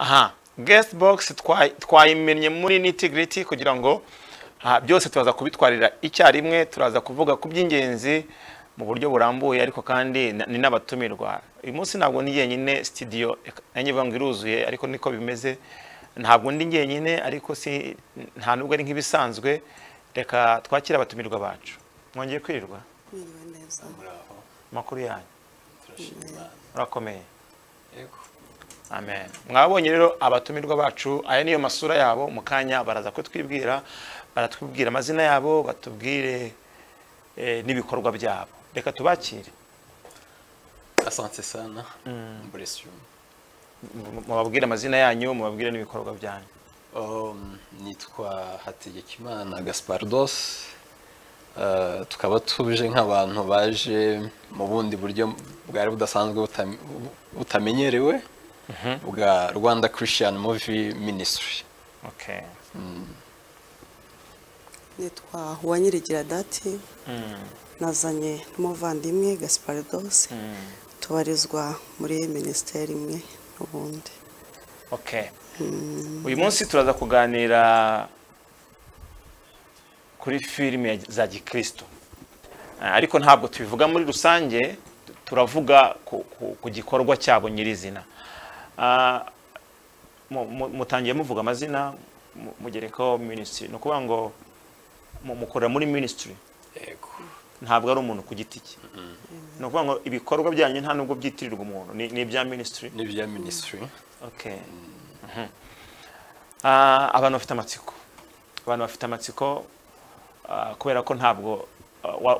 Aha, guest box twayimennye muri nitty-gritty kugira ngo byose turaza kubitwarira icyarimwe. Turaza kuvuga ku by'ingenzi mu buryo burambuye, ariko kandi ni n'abatumirwa. Uyu munsi ntabwo ndi jyenyine, studio nanjye ngo iruzuye, ariko niko bimeze, ntabwo ndi jyenyine, ariko si nta nubwo ari nk'ibisanzwe. Reka twakire abatumirwa bacu. Mwongeye kwirirwa? Mwiriwe neza. Amakuru yanyu? Murakomeye? Yego. Amen. Mwabonye rero abatumirwa bacu, aya niyo masura yabo. Mu kanya baraza kutwibwira, baratwibwira amazina yabo, batubwire n'ibikorwa byabo. Reka tubakire. Asante sana. Bless you. Mubabwire amazina yanyu, mubabwire n'ibikorwa byanyu. Nitwa Hategekimana Gaspardos. Tukaba tuje nk'abantu baje mu bundi buryo bwari budasanzwe butamenyerewe bwa Rwanda Christian Movie Ministry. Okay. Nitwa Uwanyirigira Dati. Nazanye n'umuvandimwe Gaspardos. Tubarizwa muri ministeri imwe n'ubundi. Okay. Uyu munsi turaza kuganira kuri filime za Gikristo, ariko ntabwo tubivuga muri rusange, turavuga ku gikorwa cyabo nyirizina. Mutangiye muvuga amazina, mugerekaho ministry, ni ukuvuga ngo mukorera muri ministry. Yego. Ntabwo ari umuntu ku giti cye. Ni ukuvuga ngo ibikorwa byanyu nta nubwo byitirirwa umuntu, ni ibya ministry. Ni ibya ministry. Okay. Abantu bafite amatsiko. Abantu bafite amatsiko kubera ko ntabwo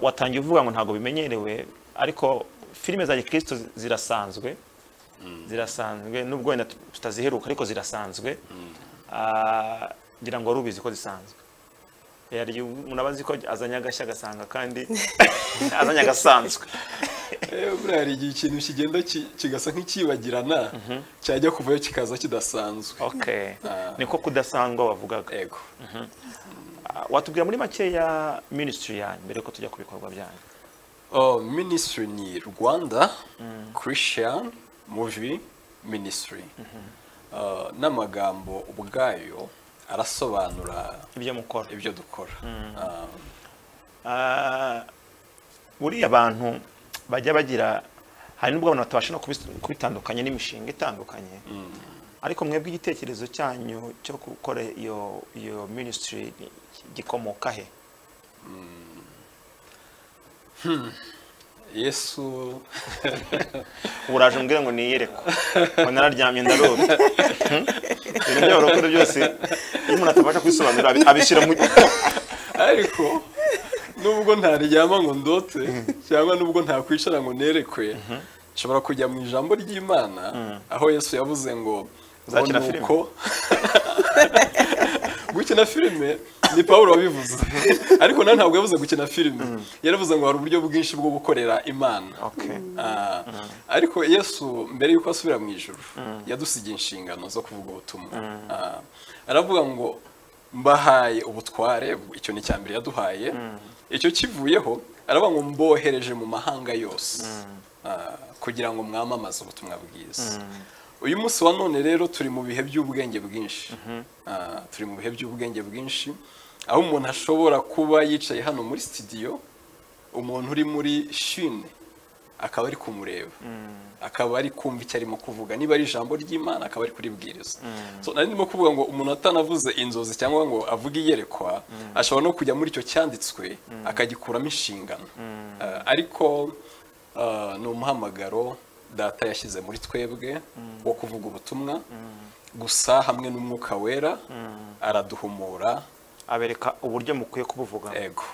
watangiye uvuga ngo ntabwo bimenyerewe, ariko filime za Gikristo zirasanzwe. Zirasanzwe nubwo wenda tutaziheruka, ariko zirasanzwe. Ngira ngo wari ubizi ko zisanzwe. Yari umuntu abazi ko azanye agashya agasanga kandi azanye agasanzwe. Buriya hari igihe ikintu kigenda kigasa nk'ikibagirana, cyajya kuvayo kikaza kidasanzwe. Okay. Niko kudasanzwe bavugaga. Yego. Watubwira muri make ya ministry yanyu mbere ko tujya ku bikorwa byanyu? Ministry ni Rwanda Christian Movie Ministry. N'amagambo ubwayo arasobanura ibyo mukora, ibyo dukora. Buriya abantu bajya bagira, hari nubwo abantu batabasha no kubitandukanya n'imishinga itandukanye, ariko mwebwe igitekerezo cyanyu cyo gukora iyo ministry gikomoka he? Yesu uraje umbwire ngo niyerekwa, ngo nararyamye ndarota. Ibintu by'abarokore byose iyo umuntu atabasha kubisobanura abishyira mu ariko nubwo ntaryama ngo ndote cyangwa nubwo ntakwicara ngo nerekwe, nshobora kujya mu ijambo ry'Imana aho Yesu yavuze ngo uzakina filime. Gukina filime ni Paulo wabivuze, ariko nawe ntabwo yavuze gukina filime, yaravuze ngo hari uburyo bwinshi bwo gukorera Imana. Okay. Ariko Yesu mbere yuko asubira mu ijuru yadusigiye inshingano zo kuvuga ubutumwa. Aravuga ngo mbahaye ubutware, icyo ni cyambere yaduhaye. Icyo kivuyeho aravuga ngo mbohereje mu mahanga yose kugira ngo mwamamaze ubutumwa bwiza. Uyu munsi wa none rero turi mu bihe by'ubwenge bwinshi. Turi mu bihe by'ubwenge bwinshi aho umuntu ashobora kuba yicaye hano muri studio, umuntu uri muri Chine akaba ari kumureba, akaba ari kumva icyo arimo kuvuga, niba ari ijambo ry'Imana akaba ari kuribwiriza. So nari ndimo kuvuga ngo umuntu atanavuze inzozi cyangwa ngo avuge iyerekwa, ashobora no kujya muri icyo cyanditswe akagikuramo inshingano. Ariko ni umuhamagaro Data yashyize muri twebwe wo kuvuga ubutumwa gusa, hamwe n'Umwuka Wera araduhumura, abereka uburyo mukwiye kubuvuga. Ego.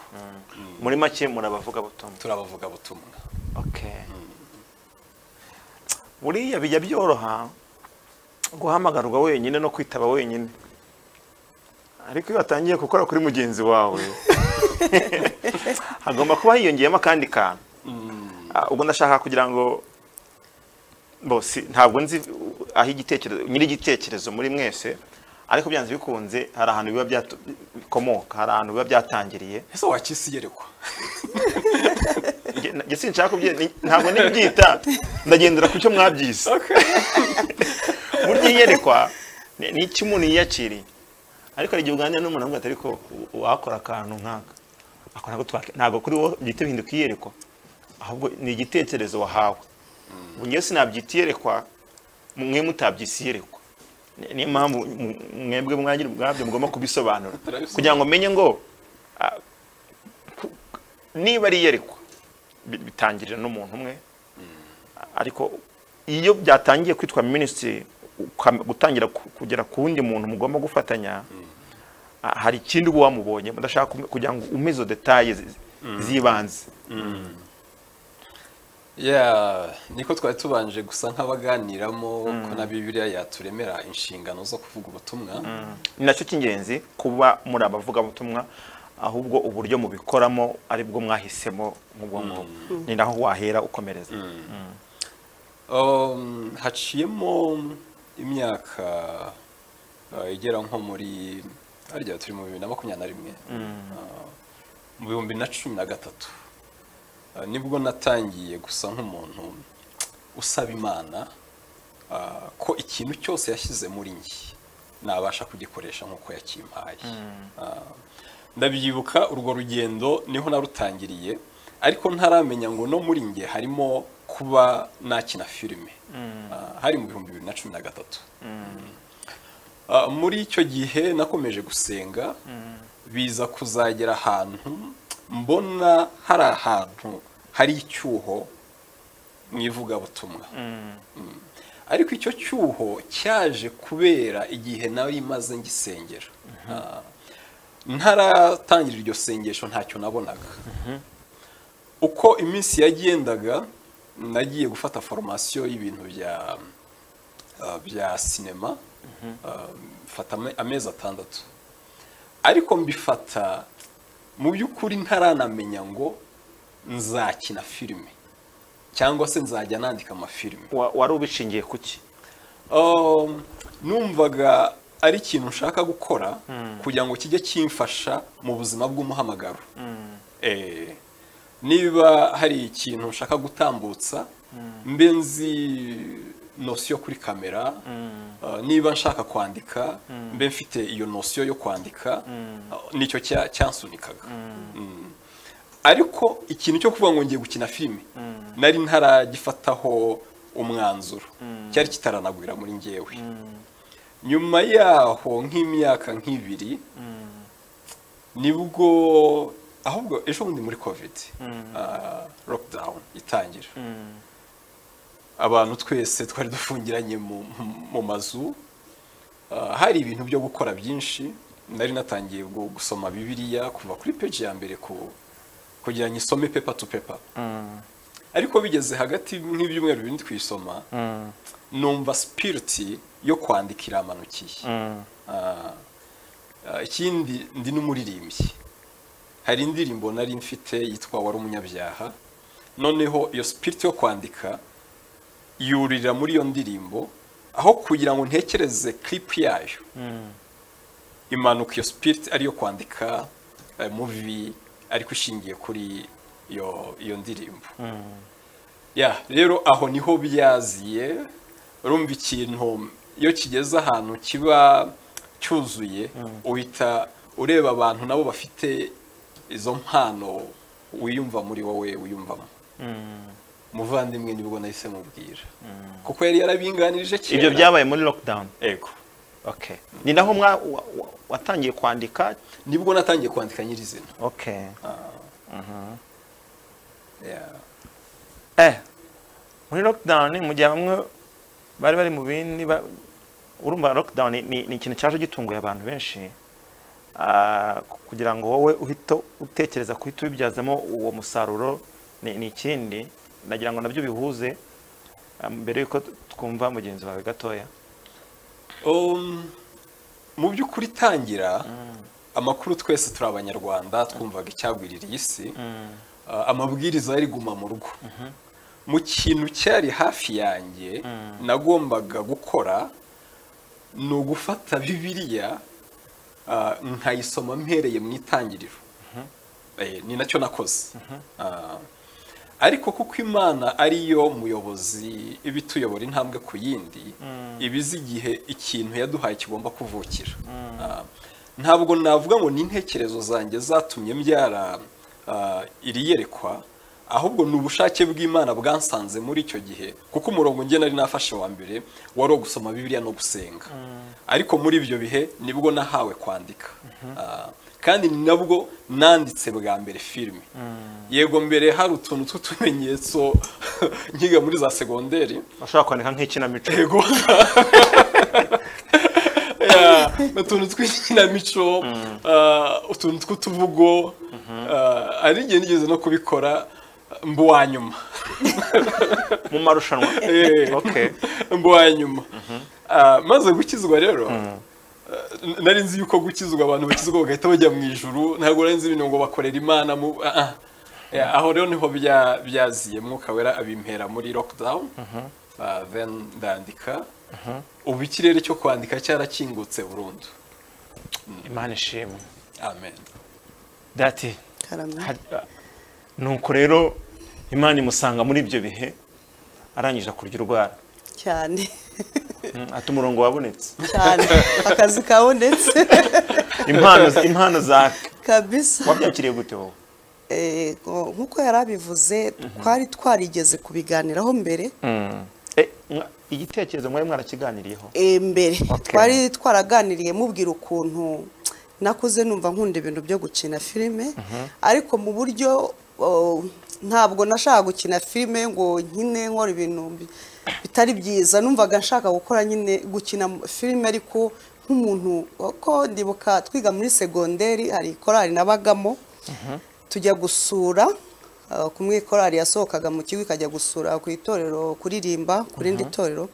Muri make murabavuga butumwa. Turabavuga butumwa. Okay. Buriya bijya byoroha guhamagarwa wenyine no kwitaba wenyine, ariko iyo watangiye gukora kuri mugenzi wawe hagomba kuba hiyongeyemo akandi kantu. Ubwo ndashaka kugira ngo bose, ntabwo nzi aho igitekerezo nyiri igitekerezo muri mwese, ariko byanze bikunze hari ahantu biba byikomoka, hari ahantu biba byatangiriye. Ese wakisiyerekwa? Nge sinshaka kubye, ntabwo nibyita, ndagendera ku cyo mwabyise. Burya iyerekwa ni icyo umuntu yiyakiriye, ariko hari igihe uganira n'umuntu avuga ati ariko wakora akantu nk'aka, ako ntabwo kuri wowe bihita bihinduka iyerekwa, ahubwo ni igitekerezo wahawe. Ubu ngewe sinabyita iyerekwa, mwe mutabyise iyerekwa. Niyo mpamvu mwebwe mwagira ubwabyo mugomba kubisobanura kugira ngo menye ngo niba ari iyerekwa bitangirira n'umuntu umwe, ariko iyo byatangiye kwitwa ministry gutangira kugera ku wundi muntu mugomba gufatanya, hari ikindi uba wamubonye mudashaka kugira ngo ume izo details z'ibanze. Yeah, niko twari tubanje gusa nk'abaganiramo ko na Bibiliya yaturemera inshingano zo kuvuga ubutumwa. Ni nacyo cy'ingenzi kuba muri abavugabutumwa, ahubwo uburyo mubikoramo aribwo mwahisemo nk'ubwo ngubwo, ni naho wahera ukomereza. Haciyemo imyaka igera nko muri harya turi mu 2021, mu 2013 nibwo natangiye gusa nk'umuntu usaba Imana ko ikintu cyose yashyize muri njye nabasha kugikoresha nk'uko yakimpaye. Ndabyibuka urwo rugendo niho narutangiriye, ariko ntaramenya ngo no muri njye harimo kuba nakina filime. Hari mu 2013. Muri icyo gihe nakomeje gusenga, biza kuzagera ahantu mbona hari ahantu hari icyuho mu ivugabutumwa. Ariko icyo cyuho cyaje kubera igihe nari maze ngisengera. Ntaratangira iryo sengesho ntacyo nabonaga. Uko iminsi yagendaga nagiye gufata formation y'ibintu bya sinema, mfata amezi 6, ariko mbifata mu by'ukuri ntaranamenya ngo nzakina filime cyangwa se nzajya nandika amafilime. Wari ubishingiye kuki? Numvaga ari ikintu nshaka gukora kugira ngo kijye kimfasha mu buzima bw'umuhamagaro. Niba hari ikintu nshaka gutambutsa, mbe nzi nosiyo kuri kamera, niba nshaka kwandika mbe mfite iyo nosiyo yo kwandika, nicyo cyansunikaga. Ariko ikintu cyo kuvuga ngo ngiye gukina filime nari ntaragifataho umwanzuro, cyari kitaranagwira muri njyewe. Nyuma yaho nk'imyaka nk'ibiri nibwo ahubwo ejo bundi muri covid lockdown itangira, abantu twese twari dufungiranye mu mazu, hari ibintu byo gukora byinshi. Nari natangiye gusoma Bibiliya kuva kuri page ya mbere kugira ngo isome paper to paper, ariko bigeze hagati nk'ibyumweru bindi kuyisoma, numva spirit yo kwandika iramanukiye. Ikindi ndi n'umuririmbyi, hari indirimbo nari mfite yitwa Wari umunyabyaha, noneho iyo spirit yo kwandika yurira muri iyo ndirimbo, aho kugira ngo ntekereze clip yayo, imanuka iyo spirit ariyo kwandika movie ariko ishingiye kuri iyo ndirimbo. Ya rero aho niho byaziye. Urumva ikintu iyo kigeze ahantu kiba cyuzuye, uhita ureba abantu nabo bafite izo mpano wiyumva muri wowe wiyumvamo. Muvandimwe nibwo nahise mubwira, kuko yari yarabinganirije kera. Ibyo byabaye muri lockdown. Ego. Okay. Ni naho watangiye kwandika? Nibwo natangiye kwandika nyirizina. Okay. Yeah. Muri lockdown mu gihe bamwe bari mu bindi, urumva lockdown ni ikintu cyaje gitunguye abantu benshi, kugira ngo wowe uhite utekereza kuhita ubibyazamo uwo musaruro ni ikindi. Nagira ngo nabyo bihuze mbere yuko twumva mugenzi wawe gatoya. Mu by'ukuri tangira amakuru twese turi abanyarwanda twumvaga icyagwiririye isi, amabwiriza yari guma mu rugo. Mu kintu cyari hafi yanjye nagombaga gukora ni ugufata Bibiliya nkayisoma mpereye mu itangiriro. Ni nacyo nakoze. Ariko kuko Imana ariyo muyobozi ibituyobora intambwe ku yindi, ibizi igihe ikintu yaduhaye kigomba kuvukira. Ntabwo navuga ngo ni intekerezo zanjye zatumye mbyara iri yerekwa, ahubwo ni ubushake bw'Imana bwansanze muri icyo gihe, kuko umurongo njye nari nafashe wa mbere wari uwo gusoma Bibiliya no gusenga. Ariko muri ibyo bihe nibwo nahawe kwandika. Kandi ni nabwo nanditse bwa mbere filime. Yego mbere hari utuntu tw'utumenyetso nkiga muri za segonderi. Bashobora kwandika nk'ikinamico. Yego. Utuntu tw'ikinamico, utuntu tw'utuvugo, ari igihe nigeze no kubikora mbu wa nyuma. Mu marushanwa. Okay. Mbu wa nyuma. Maze gukizwa rero, nari nzi yuko gukizwa abantu bakizwa bagahita bajya mu ijuru, ntabwo nari nzi ibintu ngo bakorera Imana mu aho rero niho byaziye Mwuka Wera abimpera muri lockdown. Then ndandika. Ubu ikirere cyo kwandika cyarakingutse burundu. Imana ishimwe. Amen. Dati. Nuko rero Imana imusanga muri ibyo bihe arangije kurya urwara. Cyane. Ati umurongo wabonetse. Cyane. Akazi kabonetse. Impano zake. Kabisa. Wabyakiriye gute wowe? Nkuko yarabivuze twari twarigeze kubiganiraho mbere. Igitekerezo mwari mwarakiganiriyeho? Mbere. Twari twaraganiriye mubwira ukuntu nakuze numva nkunda ibintu byo gukina filime, ariko mu buryo ntabwo nashaka gukina filime ngo nkine nkora ibintu bitari byiza, numvaga nshaka gukora nyine gukina filime ariko nk'umuntu ko ndibuka twiga muri segonderi hari korali nabagamo, tujya gusura kumwe korali yasohokaga mu kigo ikajya gusura ku itorero kuririmba kuri ndi torero,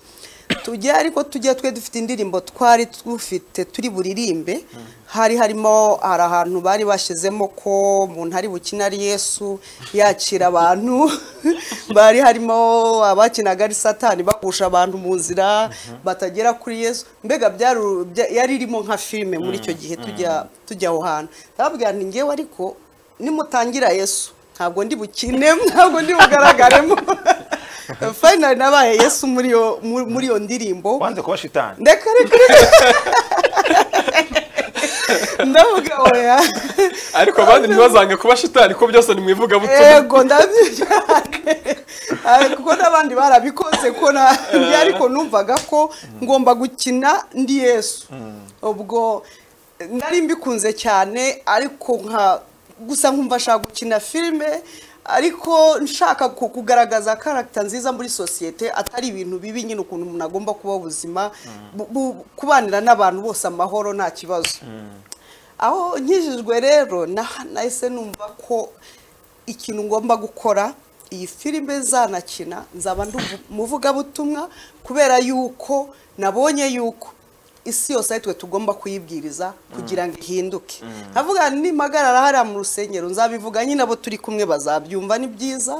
tujya ariko tujya twe dufite indirimbo twari dufite turi buririmbe, hari harimo hari ahantu bari bashizemo ko umuntu ari bukina ari Yesu yakira abantu, bari harimo abakinaga ari Satani bakusha abantu mu nzira batagera kuri Yesu, mbega yari irimo nka filime muri icyo gihe tujya aho hantu. Ndababwira nti ngewe ariko nimutangira Yesu ntabwo ndi bukine, ntabwo ndi bugaragaremo. Finally nabaye Yesu muri yo ndirimbo. Wanze kuba shitani. Ndeka reka. Ndavuga oya. Ariko abandi ntibazange kuba shitani ko byose ni mwivuga butumwa. Yego ndabyishaka. Kuko nabandi barabikoze ko na ariko numvaga ko ngomba gukina ndi Yesu. Ubwo nari mbikunze cyane ariko nka gusa nkumva ashaka gukina filime ariko nshaka kugaragaza character nziza muri societe, atari ibintu bibi nyine ukuntu umuntu agomba kuba ubuzima kubanira n'abantu bose amahoro nta kibazo. Aho nkijijwe rero nahise numva ko ikintu ngomba gukora iyi filime zanakina nzaba muvuga butumwa, kubera yuko nabonye yuko isi yose twe tugomba kuyibwiriza kugira ngo ihinduke. Nkavuga nimpagarara hariya mu rusengero nzabivuga nyine abo turi kumwe bazabyumva ni byiza,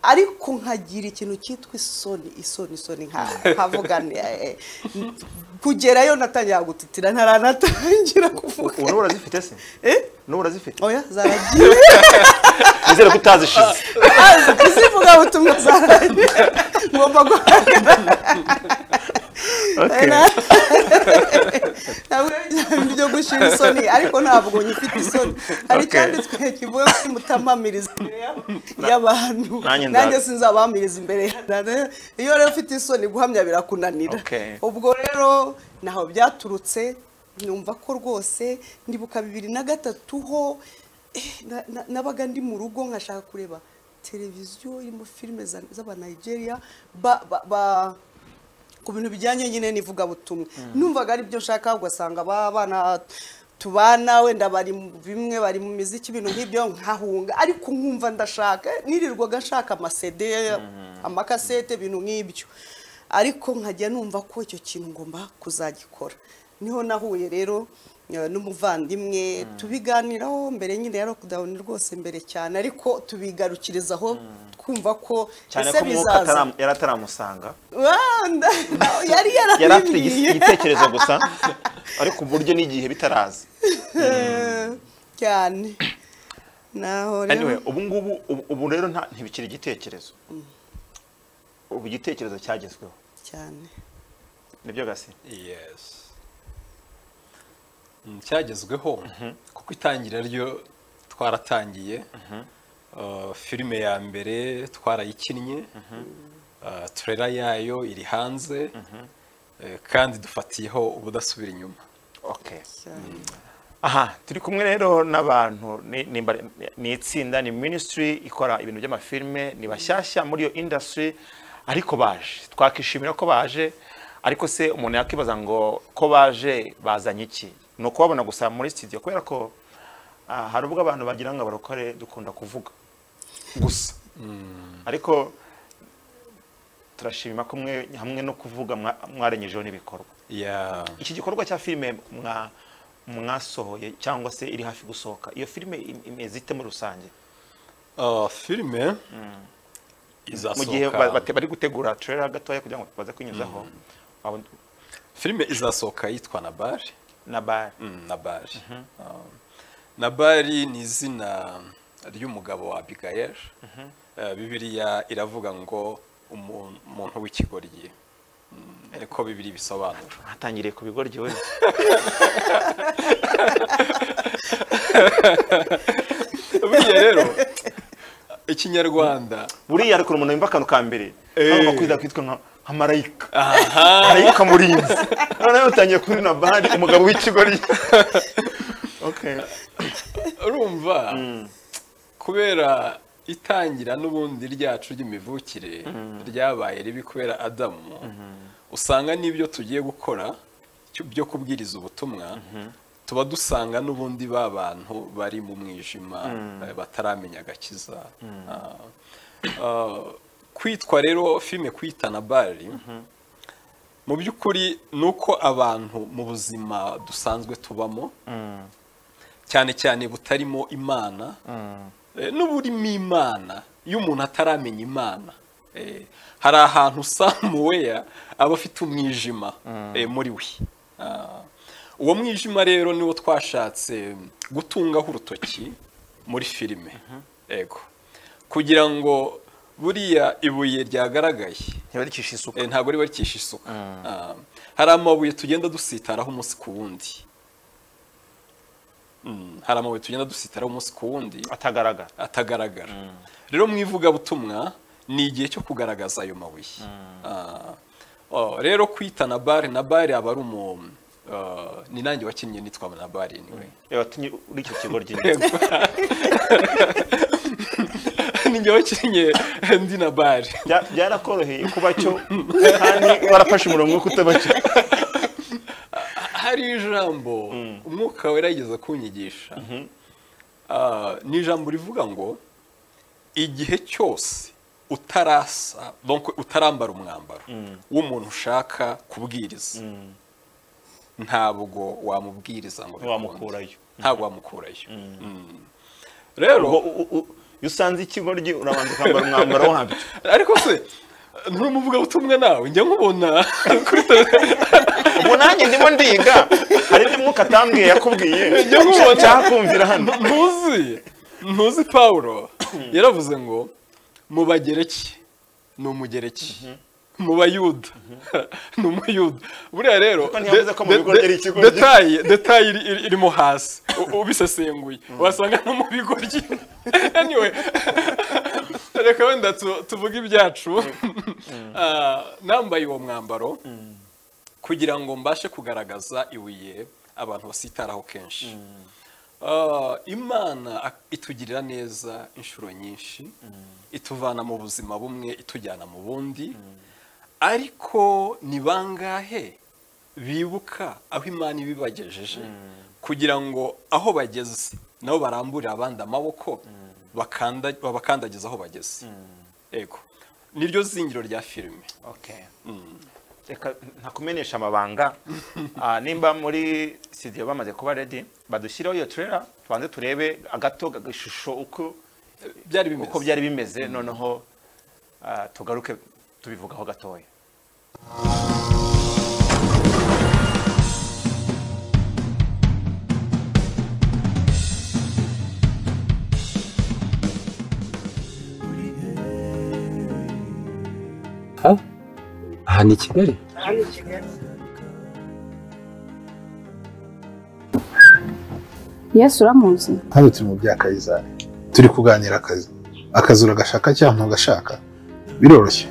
ariko nkagira ikintu cyitwa isoni isoni isoni nkavuga kugerayo natangira gutitira ntaranatangira kuvuga. Ubu urazifite se? N'ubu urazifite? Oya zaragiye. Nizere ko utazishize. Izivuga ubutumwa zaragiye. Ngomba guhagarara. Ntabwo byo gushira isoni ariko ntabwo nyifite isoni. Hari cyanditswe kivuga ko mutamamiriza imbere y'abantu, nanjye sinzabamiriza imbere. Iyo rero ufite isoni guhamya birakunanira. Ubwo rero naho byaturutse numva ko rwose ndibuka 2003 ho nabaga ndi mu rugo nkashaka kureba televiziyo irimo filime z'aba Nigeria ba ku bintu bijyanye nyine nivuga butumwa, numvaga ari byo nshaka, ugasanga abana tubana wenda bari bimwe bari mu miziki ibintu nk'ibyo nkahunga, ariko nkumva ndashaka, nirirwaga nshaka ama CD amakasete ibintu nk'ibyo, ariko nkajya numva ko icyo kintu ngomba kuzagikora. Niho nahuye rero n'umuvandimwe tubiganiraho mbere nyine ya lockdown rwose mbere cyane, ariko tubigarukirizaho twumva ko ese bizaza. Yarataramusanga yari yarafite igitekerezo gusa ariko uburyo n'igihe bitaraza cyane. Naho rero Anyway, ubu ngubu ubu rero ntibikiri igitekerezo, ubu igitekerezo cyagezweho cyane. Nibyo gasi? Yes. Cyagezweho kuko itangira ryo twaratangiye. Filime ya mbere twarayikinnye, trailer yayo iri hanze, kandi dufatiyeho ubudasubira inyuma. Okay. Cyane. Aha turi kumwe rero n'abantu ni itsinda, ni ministry ikora ibintu by'amafilme, ni bashyashya muri iyo industry, ariko baje twakishimira ko baje. Ariko se umuntu yakibaza ngo ko baje bazanye iki? Ni ukubabona gusa muri studio, kubera ko hari ubwo abantu bagira ngo abarokore dukunda kuvuga gusa, ariko turashima ko mwe hamwe no kuvuga mwarengejeho n'ibikorwa. Iki gikorwa cya filime mwasohoye cyangwa se iri hafi gusohoka, iyo filime imeze ite muri rusange? Filime Mu gihe izasohoka bari gutegura trailer gatoya kugira ngo baze kwinyuzaho. Filime izasohoka yitwa Nabari. Nabari. Nabari. Nabari ni izina ry'umugabo wa Abigail. Bibiliya iravuga ngo umuntu w'ikigoryi. Niko Bibiliya bisobanura. Hatangiriye ku bigoryi we. Buriya rero ikinyarwanda buriya ariko umuntu yumva akantu ka mbere agomba kwiza kwitwa nka marayika. Marayika murinzi. Noneho utangiye kuri Nabari umugabo w'ikigoryi. Okay. Urumva kubera itangira n'ubundi ryacu ry'imivukire ryabaye ribi kubera Adamu, usanga n'ibyo tugiye gukora byo kubwiriza ubutumwa tuba dusanga n'ubundi ba bantu bari mu mwijima, bataramenya agakiza. Kwitwa rero filime kwita Nabari, mu by'ukuri ni uko abantu mu buzima dusanzwe tubamo, cyane cyane butarimo Imana, n'uburimo Imana, iyo umuntu ataramenya Imana, hari ahantu somewhere aba afite umwijima muri we. Uwo mwijima rero niwo twashatse gutungaho urutoki muri filime. Ego. Kugira ngo buriya ibuye ryagaragaye ntibarikisha isuka. Ntabwo ribarikisha isuka. Hari amabuye tugenda dusitaraho umunsi ku wundi. Hari amabuye tugenda dusitaraho umunsi ku wundi atagaragara. Rero mu ivugabutumwa ni igihe cyo kugaragaza ayo mabuye. Rero kwita Nabari, Nabari aba ari ni nanjye wakinnye nitwa Nabari anyway. Wakinnye uri icyo kigoryi. Ninjye wakinnye ndi Nabari. Byarakoroheye kuba cyo kandi warafashe umurongo wo kutaba cyo. Hari ijambo umwuka wera yigeze kunyigisha. Ni ijambo rivuga ngo igihe cyose utarasa, donc utarambara umwambaro w'umuntu ushaka kubwiriza, ntabwo wamubwiriza ngo wamukurayo. Ntabwo wamukurayo. Rero iyo usanze ikigoryi urabanza ukambara umwambaro wabyo. Ariko se nturi ubutumwa nawe njya nkubona kuri ubu nanjye ndimo ndiga, hari ibyo umwuka atambwiye yakubwiye njya nkubona cyakumvira hano. Ntuzi Paulo yaravuze ngo mu Bagereki ni Umugereki, mu Bayuda ni Umuyuda. Buriya rero detail irimo hasi ubisesenguye wasanga no mu bigoryi. Anyway, reka wenda tuvuge ibyacu. Nambaye uwo mwambaro kugira ngo mbashe kugaragaza ibuye abantu basitaraho kenshi. Imana itugirira neza inshuro nyinshi, ituvana mu buzima bumwe itujyana mu bundi, ariko ni bangahe bibuka aho Imana ibibagejeje kugira ngo aho bageze nabo baramburire abandi amaboko babakandagiza aho bageze. Ego, niryo zingiro rya filime. Okay. Reka ntakumenyesha amabanga. Nimba muri studio bamaze kuba ready, badushyiraho iyo trailer tubanze turebe agato gashusho uko byari bimeze, noneho tugaruke tubivugaho gatoya. Aha ni Kigali. Aha ni Kigali. Yesu uramuzi. Hano turi mu bya Kayizari. Turi kuganira akazi. Akazi uragashaka cyangwa ntugashaka? Biroroshye.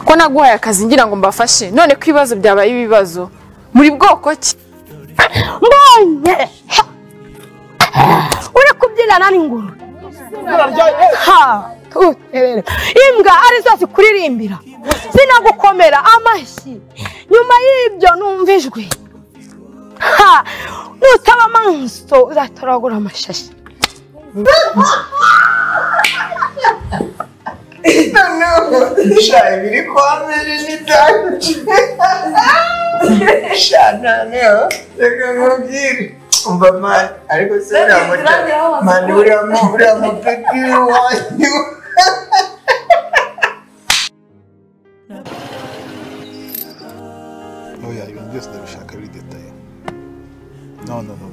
Ko naguhaye akazi ngira ngo mbafashe none ko ibibazo byabaye ibibazo muri bwoko ki? Mbonye uri kubyinana n'ingurube. Ha, imbwa arizo zikuririmbira sinagukomera amashyi. Nyuma y'ibyo numva ijwi. Ha, nutaba amaso uzatoragura amashashi. No, sha ibiri kwa mbere ni danje. Sha noneho reka nkubwire. Umva mani, ariko se uriya mani uriya mupeti wanyu. Oya, ibintu byose ndabishaka biri detaye. No, no, no,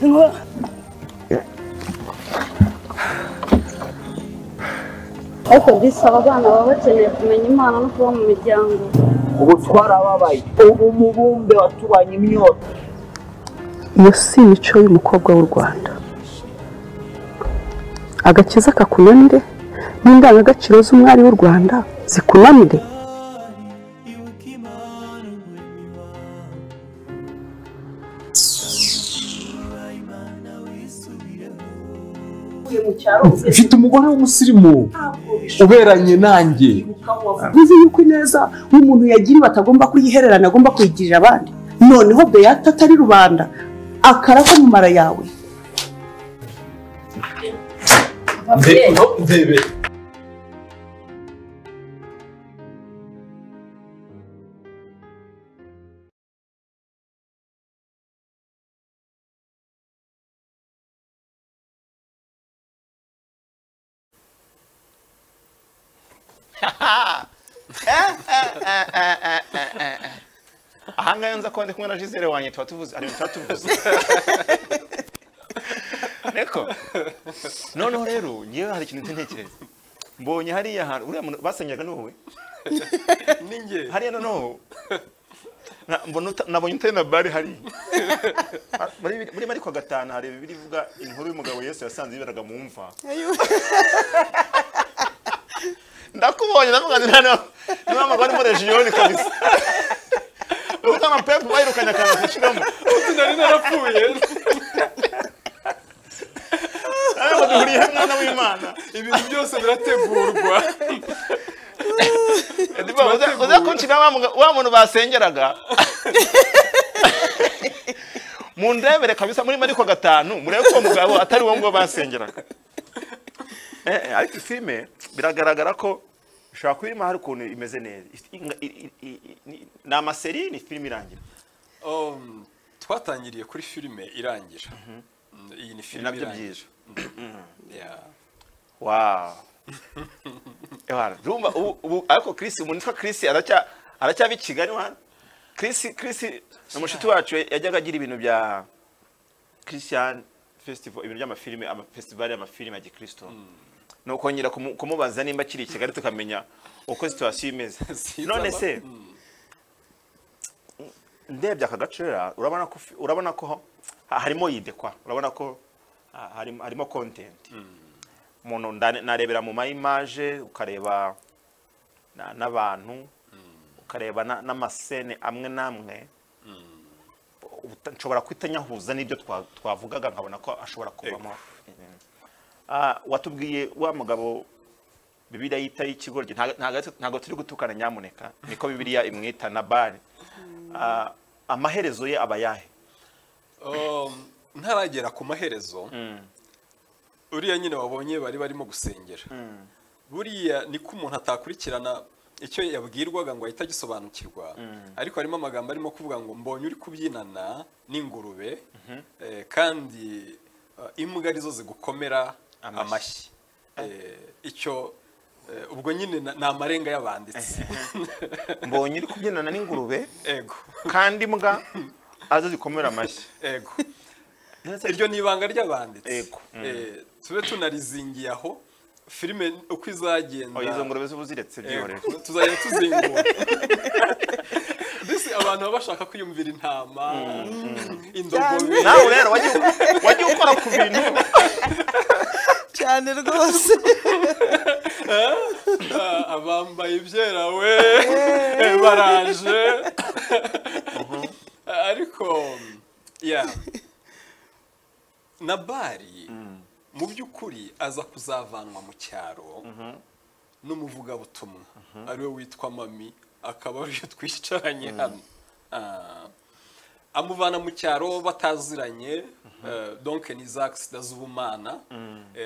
no. Ariko bisaba abana baba bakeneye kumenya Imana no kuba mu miryango. Ubu twarababaye, ubu mubumbe watubanye imyota. Iyo si imico y'umukobwa w'u Rwanda. Agakiza kakunanire n'indangagaciro z'umwari w'u Rwanda zikunanire. Mfite umugore w'umusirimu uberanye nanjye. Uzi yuko ineza umuntu yagiriwe atagomba kuyihererana, agomba kuyigirira abandi. Noneho Beata atari rubanda akarako mu mara yawe. Ndebe. Ahangaha nza ko ndi kumwe na Gisele wanjye tuba tuvuze ari tuba tuvuze. Neko noneho rero ngewe hari ikintu ntekereza. Mbonye hariya hantu uriya muntu basenyaga ni wowe. Ninjye. Hariya noneho mbona nabonye utari na bari hariya. Muri Mariko 5 hari Bibiliya ivuga inkuru y'umugabo Yesu yasanze yiberaga mu mva. Ndakubonye ndavuga nti nta niba amaguru muri region kabisa. Uta mapepo bayirukanya kana gushiramo. Uti nari narapfuye. Ariko duhuriye mwana w'Imana. Ibintu byose birategurwa. Uza kuncira wa muntu basengeraga. Mundebere kabisa muri Mariko 5 murebe ko mugabo atari wo ngo basengeraga. Ariko filime biragaragara ko ishobora kuba irimo hari ukuntu imeze neza. Ni amaseri, ni filime irangira. Twatangiriye kuri filime irangira. Iyi ni filime nabyo irangira. Byiza. Wow. Urumva ubu ariko Chris, umuntu witwa Chris aracyaba i Kigali wana. Chris ni umushuti wacu yajyaga agira ibintu bya Christian Festival, ibintu by'amafilime, amafestival y'amafilime ya Gikristo. Nuko nyira kumubaza nimba kiri i Kigali tukamenya uko situation imeze. None se ndebye aka gacera urabona ko harimo yidekwa, urabona ko harimo content. Umuntu narebera mu ma image, ukareba n'abantu, ukareba n'amasene amwe namwe. Nshobora kwitanyahuza n'ibyo twavugaga nkabona ko ashobora kubamo. Watubwiye wa mugabo Bibiliya yita y'ikigoryi, ntago turi gutukana nyamuneka, niko Bibiliya imwita Nabali. Amaherezo ye aba yahe? Ntaragera ku maherezo. Uriya nyine wabonye bari barimo gusengera. Buriya niko umuntu atakurikirana icyo yabwirwaga ngo ahita agisobanukirwa. Ariko harimo amagambo arimo kuvuga ngo mbonye uri kubyinana n'ingurube, kandi imbwa arizo zigukomera amashyi. Icyo ubwo nyine ni amarenga y'abanditsi. Mbonye uri kubyinana n'ingurube, ego, kandi imbwa arizo zikomera amashyi, ego. Iryo ni ibanga ry'abanditsi. Tube tunarizingiye aho filime uko izagenda. Izo ngurube z'ubuziretse byihorere. Tuzajya tuzingura. Disi abantu baba bashaka kwiyumvira intama, indogobe. Nawe rero wagiye ukora ku bintu cyane rwose. Abambaye ibyera we baraje. Ariko ya Nabali mu by'ukuri aza kuzavanwa mu cyaro n'umuvugabutumwa ariwe witwa Mami, akaba ariyo twicaranye hano. Amuvana mu cyaro bataziranye, donc ni za accident z'ubumana,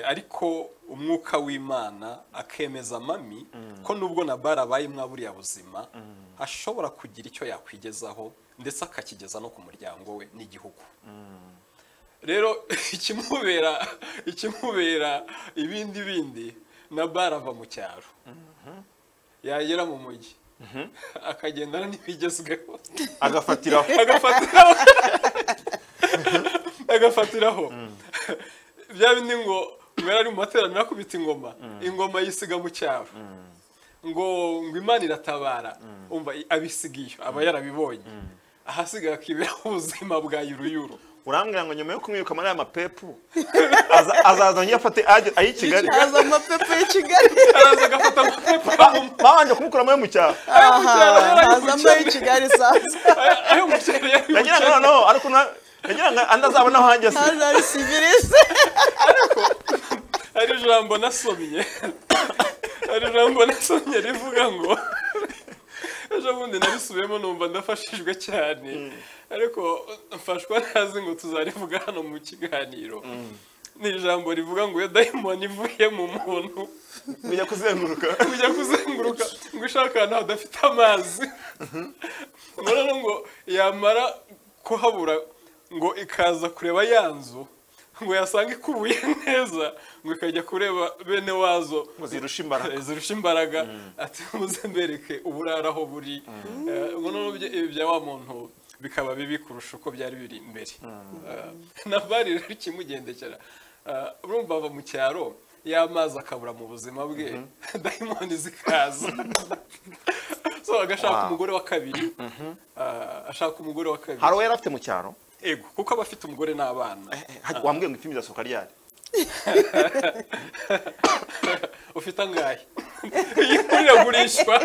ariko umwuka w'Imana akemeza Mami ko nubwo Nabali abaye mwaburiya buzima ashobora kugira icyo yakwigezaho ndetse akakigeza no ku muryango we n'igihugu. Rero ikimubera ibindi Nabali ava mu cyaro yagera mu mujyi akagendana n'ibigezweho, agafatiraho agafatiraho bya bindi ngo yari mu materaniro akubita ingoma yisiga mu cyaro ngo Imana iratabara, umva abisigiye aba yarabibonye, ahasigaye akibera ubuzima bwa yuruyuru. Urambwira ngo nyuma yo kumwiruka muri aya mapepu azaza afate ayi Kigali, aza amapepu y'i Kigali, araza agafata amapepu babanje kumukura muri mu cyaro, aza muri Kigali sasa ayo mu cyaro yagira ngo no ariko yagira ngo andazabona aho ageze ari civilise. Ariko ari ijambo nasomye, rivuga ngo ejo bundi narisubiyemo numva ndafashijwe cyane, ariko mfashwa ntazi ngo tuzarivuga hano mu kiganiro. Ni ijambo rivuga ngo iyo dayimoni ivuye mu muntu ujya kuzenguruka ngo ishaka ahantu hadafite amazi, noneho ngo yamara kuhabura ngo ikaza kureba ya nzu, ngo yasanga ikubuye neza, ngo ikajya kureba bene wazo ngo zirusha imbaraga, ati muze mbereke uburara aho buri. Ngo noneho ibya wa muntu bikaba bibi kurusha uko byari biri imbere. Nabali rero ikimugendekera, urumva ava mu cyaro y'amazi akabura mu buzima bwe, dayimoni zikaza. So agashaka umugore wa kabiri, Hari uwo yari afite mu cyaro? Ego, kuko aba afite umugore n'abana. Wambwiye ngo ifilimi izasohoka ryari? Ufite angahe? Iyi nkuru iragurishwa.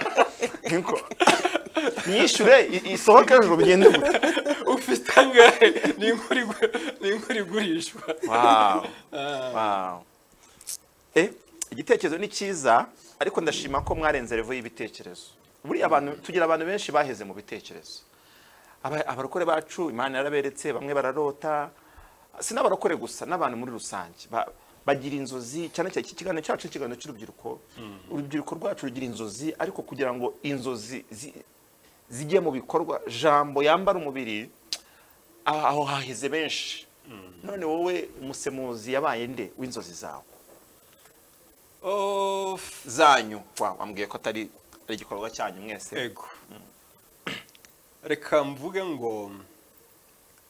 Nyishure isohoke ejo bigende gute? Ufite angahe? Ni inkuru igurishwa. Wow. Wow. Igitekerezo ni cyiza, ariko ndashima ko mwarenze level y'ibitekerezo. Buri abantu tugira abantu benshi baheze mu bitekerezo. Abarokore bacu Imana yaraberetse, bamwe bararota, sinabarokore gusa n'abantu muri rusange bagira inzozi, cyane cyane ikiganiro cyacu ikiganiro cy'urubyiruko. Urubyiruko rwacu rugira inzozi, ariko kugira ngo inzozi zijye mu bikorwa, jambo yambara umubiri, aho haheze benshi. None wowe umusemuzi yabaye nde w'inzozi zawe? Zanyu. Wambwiye ko atari igikorwa cyanyu mwese. Ego. Reka mvuge ngo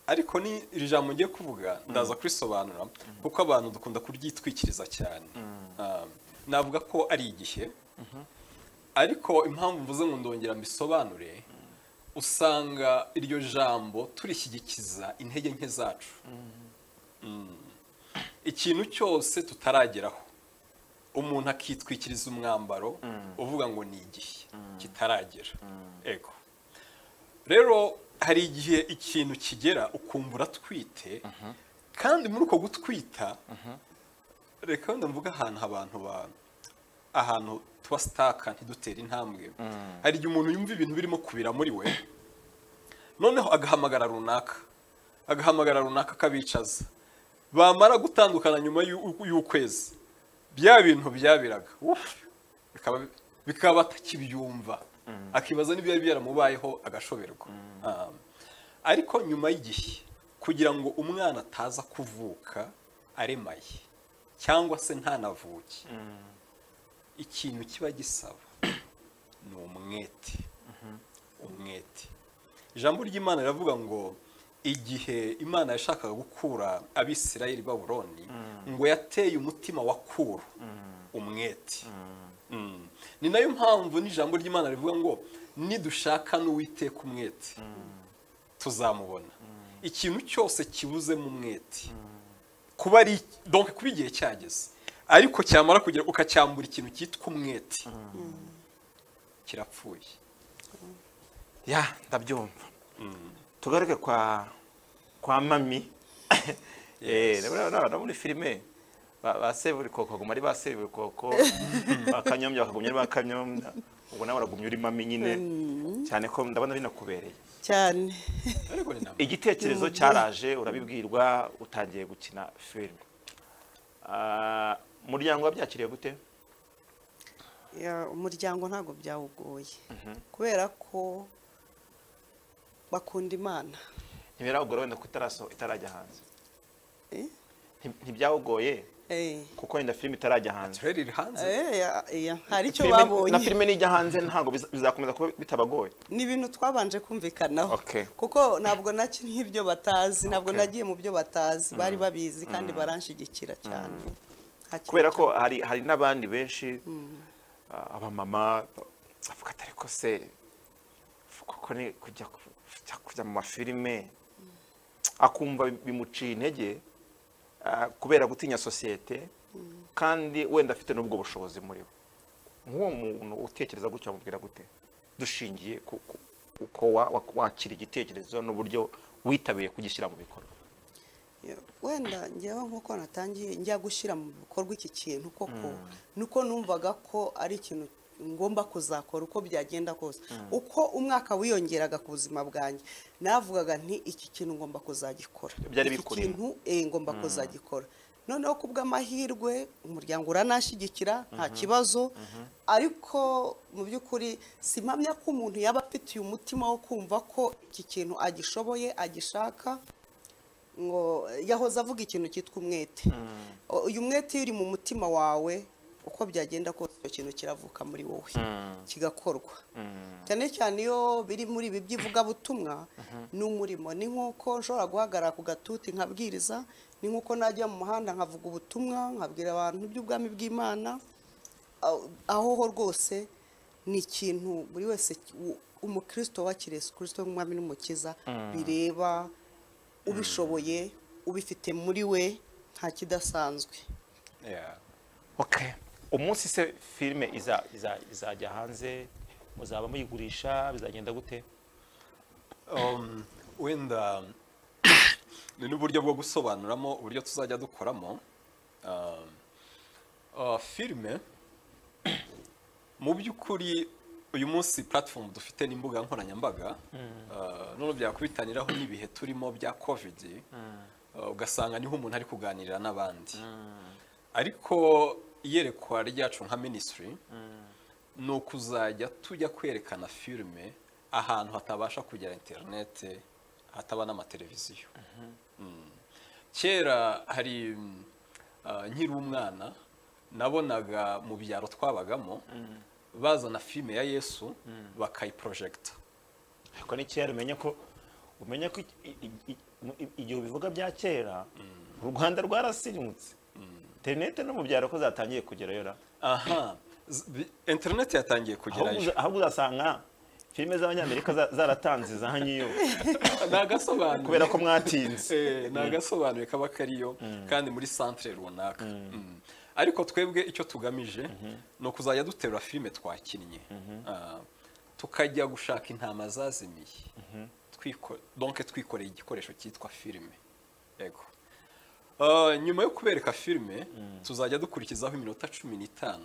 ariko ni iri jambo ngiye kuvuga ndaza kurisobanura kuko abantu dukunda kuryitwikiriza cyane. Navuga ko ari igihe, ariko impamvu mvuze ngo ndongera mbisobanure, usanga iryo jambo turishyigikiza intege nke zacu. Ikintu cyose tutarageraho umuntu akitwikiriza umwambaro uvuga ngo ni igihe kitaragera. Ego. Rero hari igihe ikintu kigera ukumva uratwite, kandi muri uko gutwita, reka wenda mvuga ahantu abantu ahantu tuba sitaka ntidutera intambwe. Hari igihe umuntu yumva ibintu birimo kubira muri we, noneho agahamagara runaka akabicaza, bamara gutandukana nyuma y'ukwezi bya bintu byabiraga bikaba atakibyumva, akibaza niba byari byaramubayeho agashoberwa. Ariko nyuma y'igihe, kugira ngo umwana ataza kuvuka aremaye cyangwa se ntanavuke, ikintu kiba gisaba ni umwete. Umwete. Ijambo ry'Imana riravuga ngo Igihe Imana yashakaga gukura Abisirayeli Babuloni, ngo yateye umutima wa Kuro umwete. Ni nayo mpamvu n'ijambo ry'Imana rivuga ngo nidushaka n'Uwiteka umwete tuzamubona. Ikintu cyose kibuze mu mwete kuba ari donc kuba igihe cyageze, ariko cyamara kugira ukacyambura ikintu cyitwa umwete, kirapfuye. Ya, ndabyumva. Tugaruke kwa mami. Muri filime ba Seburikoko baguma ari ba Seburikoko, bakanyombya bakagumya ari bakanyombya, ubwo nawe uragumya uri mami nyine, cyane ko ndabona binakubereye cyane. Igitekerezo cyaraje, urabibwirwa, utangiye gukina filime. Umuryango wabyakiriye gute? Umuryango ntabwo byawugoye, kubera ko bakunda Imana. Ntibirawugora wenda ko itarajya hanze? Ntibyawugoye kuko wenda filime itarajya hanze. Hari icyo babonye. Na filime nijya hanze ntabwo bizakomeza kuba bitabagoye. Ni ibintu twabanje kumvikanaho, kuko ntabwo nakinnye ibyo batazi, ntabwo nagiye mu byo batazi, bari babizi kandi baranshigikira cyane. Kubera ko hari n'abandi benshi, abamama bavuga ati ariko se kuko ni kujya mu mafilime, akumva bimuciye intege kubera gutinya sosiyete, kandi wenda afite n'ubwo bushobozi muri we. Nk'uwo muntu utekereza gutyo amubwira gute, dushingiye uko wakira igitekerezo n'uburyo witabiriye kugishyira mu bikorwa? Wenda ngewe nk'uko natangiye njya gushyira mu bikorwa iki kintu koko, nuko numvaga ko ari ikintu ngomba kuzakora uko byagenda kose. Uko umwaka wiyongeraga ku buzima bwanjye, navugaga nti iki kintu ngomba kuzagikora, iki kintu ngomba kuzagikora. Noneho kubw'amahirwe umuryango uranashyigikira, nta kibazo. Ariko mu by'ukuri simpamya ko umuntu yaba afitiye umutima wo kumva ko iki kintu agishoboye, agishaka. Ngo yahoze avuga ikintu cyitwa umwete. Uyu mwete uri mu mutima wawe, uko byagenda kose icyo kintu kiravuka muri wowe, kigakorwa. Cyane cyane iyo biri muri ibi by'ivugabutumwa n'umurimo. Ni nk'uko nshobora guhagarara ku gatuti nkabwiriza, ni nk'uko najya mu muhanda nkavuga ubutumwa, nkabwira abantu iby'ubwami bw'Imana. Aho ho rwose ni ikintu buri wese umukristo wakiriye Yesu Kristo nk'umwami n'umukiza bireba, ubishoboye, ubifite muri we, nta kidasanzwe. Okay. Umunsi se filime izajya hanze, muzaba muyigurisha, bizagenda gute? Wenda ni n'uburyo bwo gusobanuramo uburyo tuzajya dukoramo filime. Mu by'ukuri uyu munsi platform dufite n'imbuga nkoranyambaga, none byakubitaniraho n'ibihe turimo bya COVID, ugasanga niho umuntu ari kuganirira n'abandi. Ariko iyerekwa ryacu nka ministry ni ukuzajya tujya kwerekana filime ahantu hatabasha kugera internet, hataba n'amateleviziyo. Kera hari nkiri umwana nabonaga mu byaro twabagamo bazana filime ya Yesu bakayiprojecta. Ariko ni kera, umenye ko igihe ubivuga bya kera, u Rwanda rwarasirimutse. Internet no mu byaro ko zatangiye kugerayo ra. Aha, internet yatangiye kugerayo. Ahubwo uzasanga filime z'Abanyamerika zaratanze zanyiyo. Nagasobanuye. Kubera ko mwatinze. Nagasobanuye kaba kariyo kandi muri centre runaka. Ariko twebwe icyo tugamije no kuzajya duterura filime twakinnye, tukajya gushaka intama zazimiye, donc twikoreye igikoresho cyitwa filime. Yego. Nyuma yo kubereka filime tuzajya dukurikizaho iminota 15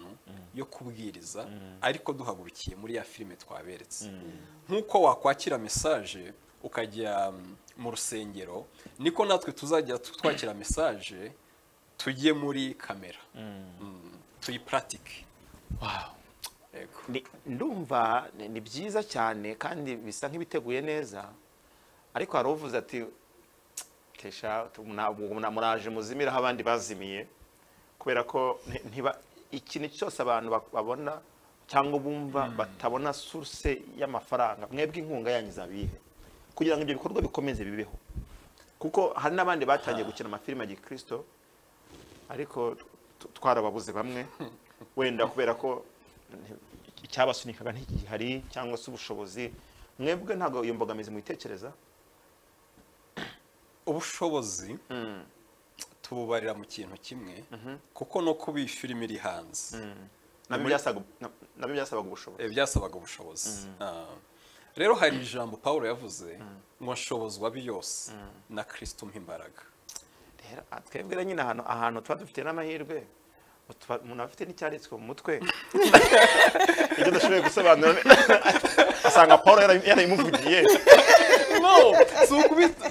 yo kubwiriza, ariko duhagurukiye muri ya filime twaberetse. Nkuko wakwakira message ukajya mu rusengero, niko natwe tuzajya twakira message tujye muri kamera, tuyipratique. Wow. Ndumva ni byiza cyane kandi bisa nk'ibiteguye neza, ariko hari uvuze ati tesha muraje muzimira aho abandi bazimiye, kubera ko ntiba ikintu cyose abantu babona cyangwa bumva batabona source y'amafaranga. Mwebwe inkunga yanyu izabihe kugira ngo ibyo bikorwa bikomeze bibeho? Kuko hari n'abandi batangiye gukina amafilime ya gikristo, ariko twarababuze bamwe, wenda kubera ko icyabasunikaga ntigihari cyangwa se ubushobozi. Mwebwe ntabwo iyo mbogamizi muyitekereza? Ubushobozi tububarira mu kintu kimwe, kuko no kuba iyi filime iri hanze nabyo byasabaga ubushobozi. Byasabaga ubushobozi. Rero hari ijambo Paulo yavuze ngo nshobozwa byose na Kristo umpa imbaraga. Rero twebwe nyine ahantu tuba dufite n'amahirwe, umuntu afite n'icyanditswe mu mutwe ibyo adashoboye gusobanura asanga Paulo yarabimuvugiye. No,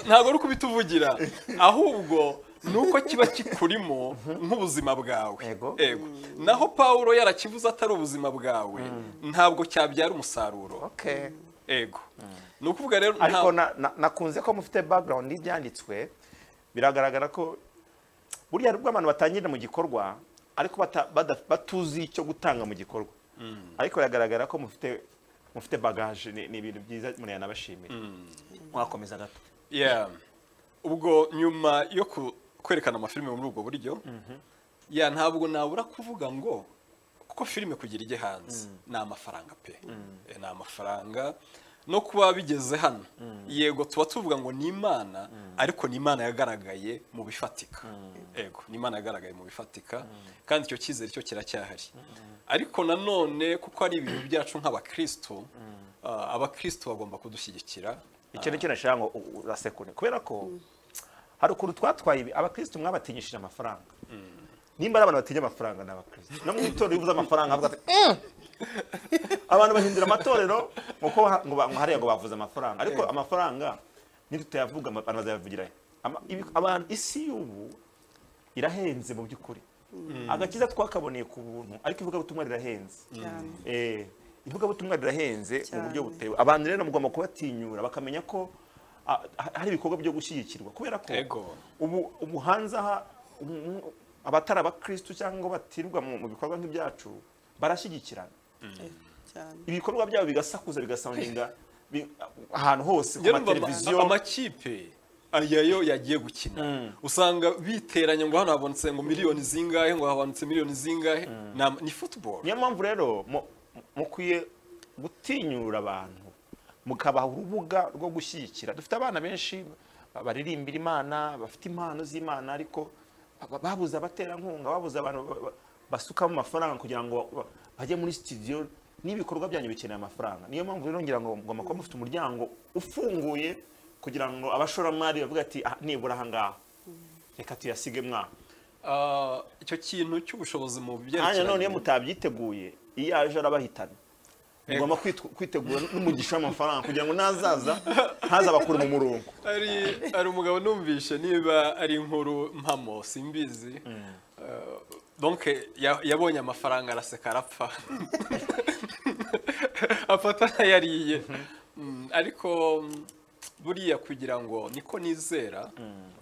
ntabwo ari ukubituvugira, ahubwo nuko kiba kikurimo nk'ubuzima bwawe. Ego. Naho Paulo yarakivuze atari ubuzima bwawe, ntabwo cyabyara umusaruro. Ego. Ni ukuvuga rero, ariko nakunze ko mufite background y'ibyanditswe, biragaragara ko burya rubwo abantu batangirira mu gikorwa ariko batuzi icyo gutanga mu gikorwa, ariko biragaragara ko mufite bagage. Ni ibintu byiza, umuntu yanabashimira. Mwakomeza gato. Ubwo nyuma yo kwerekana amafilime muri ubwo buryo, ntabwo nabura kuvuga ngo kuko filime kugira ijye hanze ni amafaranga pe, ni amafaranga. No kuba bigeze hano, yego tuba tuvuga ngo ni Imana, ariko ni Imana yagaragaye mu bifatika. Ego, ni Imana yagaragaye mu bifatika, kandi icyo cyizere cyo kiracyahari. Ariko nanone kuko ari ibintu byacu nk'abakristo, abakristo bagomba kudushyigikira. Icyo nicyo nashaka ngo urasekune, kubera ko hari ukuntu twatwaye ibi abakristo mwabatinyishije amafaranga. Nimba ari abantu batinya amafaranga ni abakristo. No mu itorero ubuze amafaranga avuga ati abantu bahindura amatorero ngo hariya ngo bavuze amafaranga, ariko amafaranga nitutayavuga abantu bazayavugira. Abantu isi y'ubu irahenze mu by'ukuri. Agakiza twakaboneye ku buntu, ariko ivugabutumwa rirahenze. Ivugabutumwa rirahenze mu buryo butewe. Abantu rero mugomba kubatinyura bakamenya ko hari ibikorwa byo gushyigikirwa, kubera ko ubu hanze aha abatari abakristo cyangwa batirwa mu bikorwa nk'ibyacu barashyigikirana. Ibikorwa byabo bigasakuza, bigasoundinga ahantu hose ku mateleviziyo. Amakipe ayo yagiye gukina usanga biteranya ngo hano habonetse ngo miliyoni zingahe, ngo habonetse miliyoni zingahe, ni football. Niyo mpamvu rero mukwiye gutinyura abantu, mukabaha urubuga rwo gushyigikira. Dufite abana benshi baririmbira Imana, bafite impano z'Imana, ariko babuze abaterankunga, babuze abantu basukamo amafaranga kugira ngo bajye muri studio. N'ibikorwa byanyu bikeneye amafaranga. Niyo mpamvu rero ngira ngo mugomba kuba mufite umuryango ufunguye kugira ngo abashoramari bavuga ati nibura aha ngaha reka tuyasige mwa. Icyo kintu cy'ubushobozi mu byerekeranye none iyo mutabyiteguye, iyo aje arabahitana. Mugomba kwitegura n'umugisha w'amafaranga kugira ngo nazaza ntazabakure mu murongo. Ari umugabo numvishe, niba ari inkuru mpamo simbizi, donc yabonye amafaranga araseka arapfa, afata yariye. Ariko buriya kugira ngo niko nizera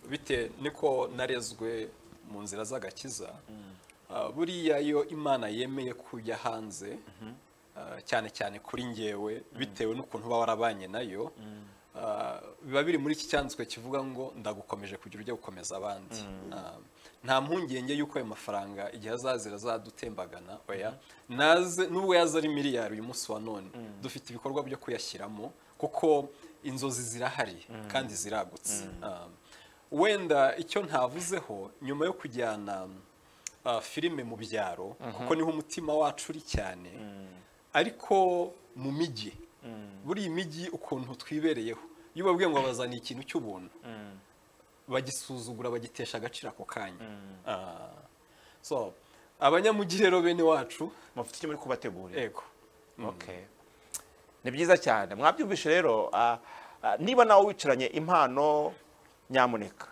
bite, niko narezwe mu nzira z'agakiza, buriya iyo Imana yemeye kujya hanze, cyane cyane kuri ngewe bitewe n'ukuntu uba warabanye nayo, biba biri muri iki cyanditswe kivuga ngo ndagukomeje kugira ujye gukomeza abandi. Nta mpungenge y'uko ayo mafaranga igihe azazira azadutembagana, oya, naze nubwo yaza ari miliyari uyu munsi wa none, dufite ibikorwa byo kuyashyiramo kuko inzozi zirahari kandi ziragutse. Wenda icyo ntavuzeho nyuma yo kujyana filime mu byaro, kuko niho umutima wacu uri cyane, ariko mu mijyi, buri mijyi ukuntu twibereyeho, iyo babwiye ngo bazana ikintu cy'ubuntu bagisuzugura, bagitesha agaciro ako kanya. So abanyamujyi rero bene wacu mufite icyo muri kubategurira. Ego. Okay. Ni byiza cyane. Mwabyumvishe rero, niba nawe wicaranye impano, nyamuneka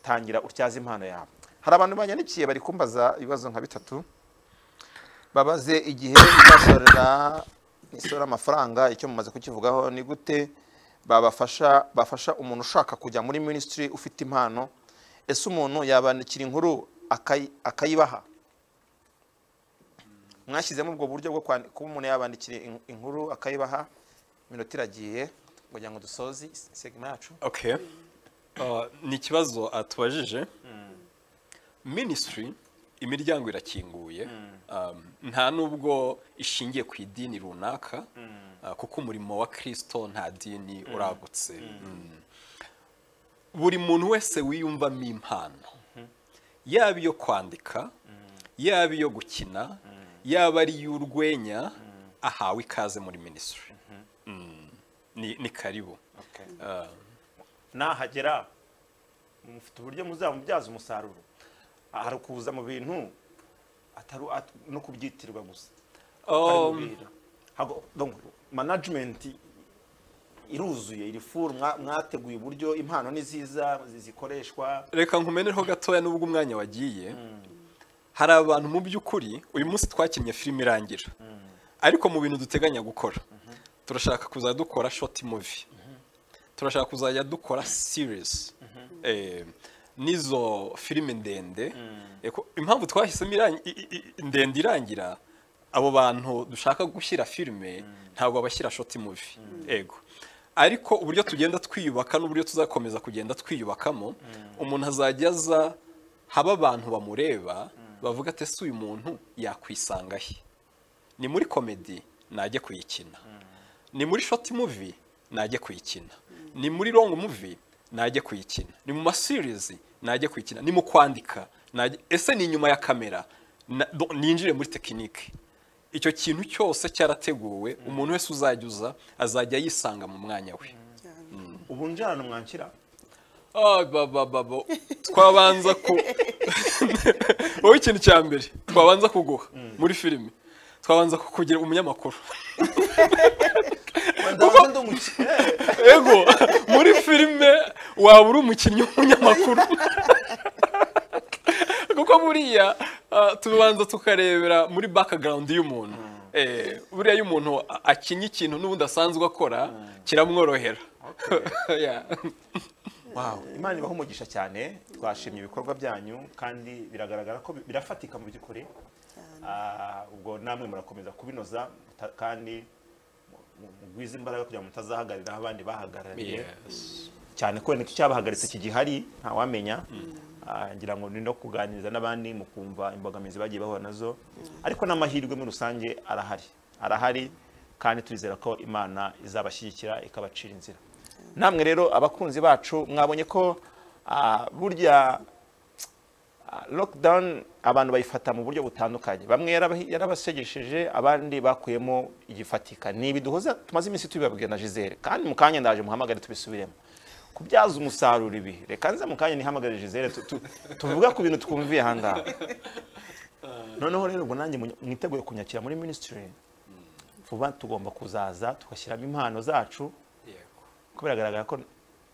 tangira utyaze impano yawe. Hari abantu banyandikiye bari kumbaza ibibazo nka bitatu, babaze igihe basorera isora amafaranga, icyo mumaze kukivugaho, ni gute babafasha, bafasha umuntu ushaka kujya muri ministry ufite impano? Ese umuntu yabandikira inkuru akayibaha? Mwashyizemo ubwo buryo bwo kuba umuntu yabandikira inkuru akayibaha? Iminota iragiye kugira ngo dusoze segment yacu. Okay. Ni ikibazo atubajije. Ministry imiryango irakinguye, nta nubwo ishingiye ku idini runaka, kuko umurimo wa Kristo nta dini, uragutse. Buri muntu wese wiyumvamo impano, yaba iyo kwandika, yaba iyo gukina, yaba ari iy'urwenya, ahawe ikaze muri ministry. Ni karibu. Nahagera mufite uburyo muzamubyaza umusaruro, hari kuza mu bintu atari no kubyitirwa gusa. Management iruzuye, iri full, mwateguye uburyo impano niziza zikoreshwa. Reka nkumeneho gatoya nubwo umwanya wagiye. Hari abantu mu by'ukuri uyu munsi twakinnye filime irangira, ariko mu bintu duteganya gukora turashaka kuzajya dukora short movie, turashaka kuzajya dukora series, nizo filime ndende. Impamvu twahisemo ndende irangira, abo bantu dushaka gushyira filime ntabwo abashyira short movie. Ego, ariko uburyo tugenda twiyubaka n'uburyo tuzakomeza kugenda twiyubakamo, umuntu azajya aza haba abantu bamureba bavuga ati ese uyu muntu yakwisanga he? Ni muri comedy najye kuyikina, ni muri short movie najye kuyikina, ni muri long movie najye kuyikina, ni mu ma series najye kuyikina, ni mu kwandika, ese ni inyuma ya kamera ninjire muri technique. Icyo kintu cyose cyarateguwe, umuntu wese uzajya uza azajya yisanga mu mwanya we. Ubu njyana mwankira baba twabanza ko wowe ikintu cya mbere twabanza kuguha muri filime, twabanza kukugira umunyamakuru. Ego, muri filime waba uri umukinnyi w'umunyamakuru, kuko buriya tubanza tukarebera muri background y'umuntu. Buriya iyo umuntu akinnye ikintu n'ubundi asanzwe akora kiramworohera. Wow, Imana ibahe umugisha cyane, twashimye ibikorwa byanyu kandi biragaragara ko birafatika mu by'ukuri. Ubwo namwe murakomeza kubinoza kandi mugwize imbaraga kugira ngo mutazahagarira aho abandi bahagarariye. Cyane ko nicyo cyabahagaritse kigihari, ntawamenya. Ngira ngo ni no kuganiriza n'abandi mukumva imbogamizi bagiye bahura nazo, ariko n'amahirwe muri rusange arahari kandi turizera ko Imana izabashyigikira ikabacira inzira. Namwe rero abakunzi bacu mwabonye ko burya lockdown abantu bayifata mu buryo butandukanye, bamwe yarabasegesheje, abandi bakuyemo igifatika. Ni ibiduhoza tumaze iminsi tubibabwira na Gisele, kandi mu kanya ndaje muhamagare tubisubiremo kubyaza umusaruro ibi. Reka nze mu kanya nihamagare Gisele tuvuga ku bintu twumviye ahangaha. Noneho rero ubwo nanjye mwiteguye kunyakira muri ministry vuba, tugomba kuzaza tugashyiramo impano zacu. Ko biragaragara ko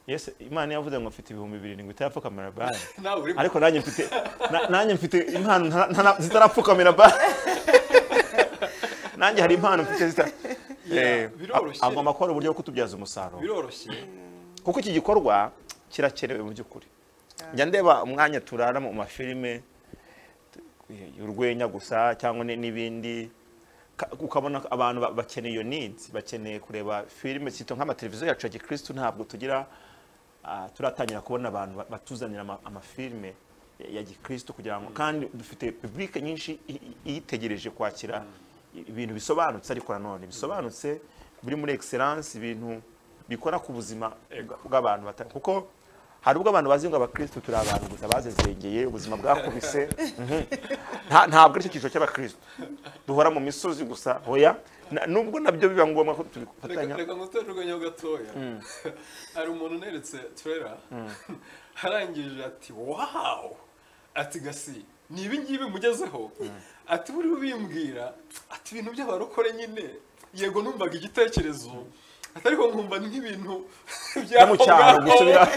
Yes, Imana yavuze ngo mfite 7000 itarapfukamira bare, ariko nanjye mfite impano zitarapfukamira bare. Nanjye hari impano mfite zita. Agomba gukora uburyo bwo kutubyaza umusaruro. Biroroshye kuko iki gikorwa kirakenewe mu by'ukuri. Njya ndeba umwanya turara mu mafilime y'urwenya gusa cyangwa n'ibindi, ukabona abantu bakeneye iyo needs, bakeneye kureba filime sito nk'amateleviziyo yacu ya Gikristo. Ntabwo tugira turatangira kubona abantu batuzanira amafilme ya Gikristo kugira ngo, kandi dufite public nyinshi yitegereje kwakira ibintu bisobanutse, ariko nanone bisobanutse biri muri excellence, ibintu bikora ku buzima bw'abantu, kuko hari ubwo abantu bazi ngo abakristo turi abantu gusa bazezengeye ubuzima bwakubise. Ntabwo ari cyo cyiciro cy'abakristo duhora mu misozi gusa, hoya, nubwo nabyo biba ngombwa ko tubifatanya. Reka ngutere urwenya gatoya. Hari umuntu neretse trailer, arangije ati wow, ati gasi ni ibi ngibi mugezeho, ati buri ubimbwira, ati ibintu by'abarokore nyine yego numvaga igitekerezo, ariko nkumva nk'ibintu bya mu cyaro gusubira,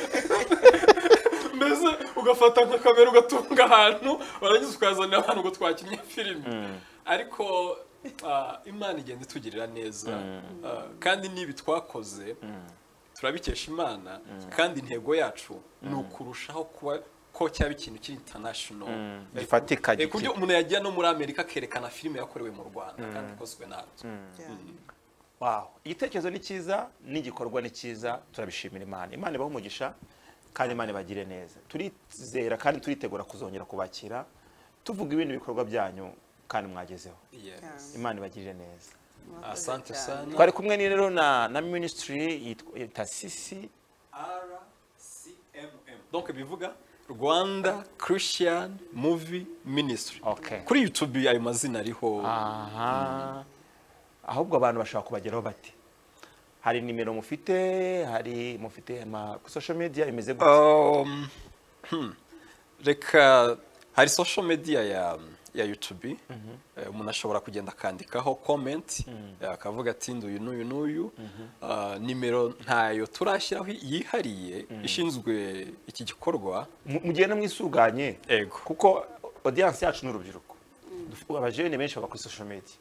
mbese ugafata nka kamera ugatunga ahantu warangiza ukazanira abantu ngo twakinnye filime. Ariko Imana igenda itugirira neza, kandi n'ibi twakoze turabikesha Imana, kandi intego yacu ni ukurushaho kuba ko cyaba ikintu kiri international gifatika, ku buryo umuntu yagiye no muri Amerika akerekana filime yakorewe mu Rwanda kandi ikozwe natwe. Wow, igitekerezo ni cyiza n'igikorwa ni cyiza, turabishimira Imana. Imana ibahe umugisha. Kandi Imana ibagire neza. Turizera kandi turitegura kuzongera kubakira tuvuga ibindi bikorwa byanyu kandi mwagezeho. Imana ibagirire neza. Asante sana. Twari kumwe ni rero na ministry yitwa Sisi RCMM. Donc bivuga Rwanda Christian Movie Ministry. Okay. Kuri YouTube ayo mazina ariho. Aha. Ahubwo abantu bashaka kubageraho bate? Hari nimero mufite, hari mufite ama social media imeze gute? Reka hari social media ya YouTube. Umuntu ashobora kugenda akandikaho comment, akavuga ati nduyu n'uyu n'uyu. Nimero ntayo turashyiraho yihariye ishinzwe iki gikorwa. Mugenda mwisuganye. Ego. Kuko audience yacu n'urubyiruko. Abajene benshi baba kuri social media.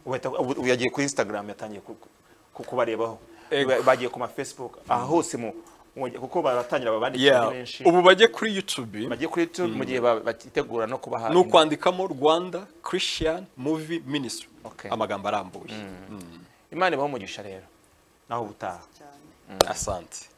Ubu yagiye kuri Instagram yatangiye kubarebaho. Bagiye ku ma Facebook aha hose mu kuko baratangira babandikira benshi. Ubu bagiye kuri YouTube. Bagiye kuri YouTube mu gihe bategura no kubaha. No kwandikamo Rwanda Christian Movie Ministry. Amagambo arambuye. Imana ibahe umugisha rero. Naho ubutaha. Asante.